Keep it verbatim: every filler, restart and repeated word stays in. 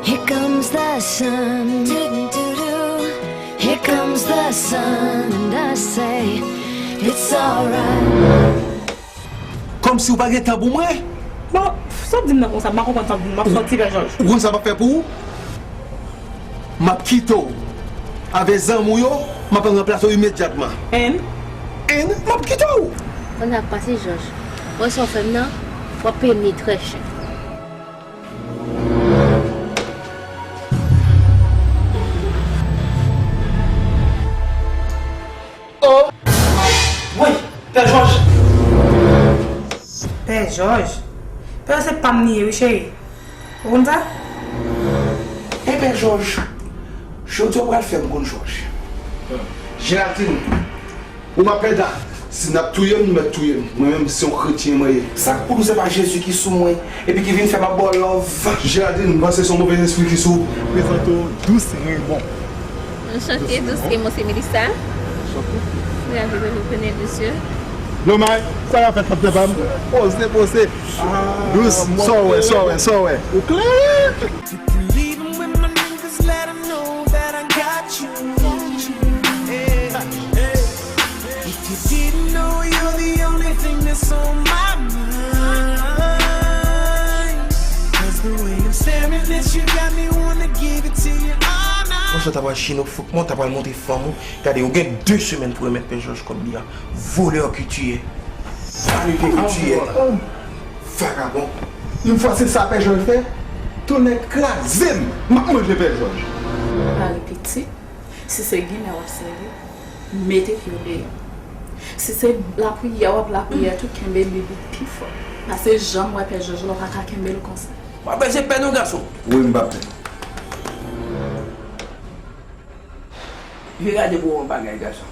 Here comes the sun. Doo-doo-doo-doo. Here comes the sun. And I say, it's alright. Kòmsi w pa gen tan pou mwen? Bon, sa w di m nan konsa, m pa konprann sa w di m. M ap sòti, Pè Jòj. Ou konn sa m ap fè pou ou? M ap kite w. Avè zanmi w yo, m ap ranplase w imedyatman. And? And m ap kite w. Ann ap pase, Jòj. Wè sa w fè m nan, w ap peye m li trè chè. Oh! Woy, Pè Jòj! Pè Jòj? Pè Jòj se pa m li ye wi, cheri. Ou konn sa? E Pè Jòj, jodi a w pral fè m konn Jòj. Geraldine, ou m ap pèda. Si n ap touye m, nou mèt touye m. Mwen menm, se yon kretyen mwen ye. Sa k pou nou, se pa Jezi ki sou mwen, epi ki vin fè m ap ba w love. Geraldine, m panse se yon move lespri ki sou ou. Prezante w, Dous Renbon. Anchante, Dous Renbon, se Melissa. Ravi de vous connaître, monsieur. Lomay, sa k ap fèt, pastè pa m? Poze, poze. Dous, sa w wè, sa w wè, sa w wè? Ou klè? Even with my niggas, let 'em know that I got you. Yeah, yeah. If you didn't know, you're the only thing that's on my mind. 'Cause the way I'm staring at you got me wanna give it to you all night. Monchè, ta pral chino, fòk mwen ta pral monte fanm ou. Gade, ou gen de semèn pou remèt Pè Jòj kòb li a. Volè ki w ye. Vanite ki w ye. Vagabon. Yon fwa se sa Pè Jòj fè, tonnè kraze m, m ap manje Pè Jòj. Mari pitit, si se ginen w ap sèvi, mete pye w deyò. Si se lapriyè w ap lapriyè tou, kenbe Bib ou pi fò. Paske jan m wè Pè Jòj la, w pa ka kenbe l konsa. W ap bezwen pè non, gason. Wi, m p ap pè. Vin gade pou w yon bagay, gason.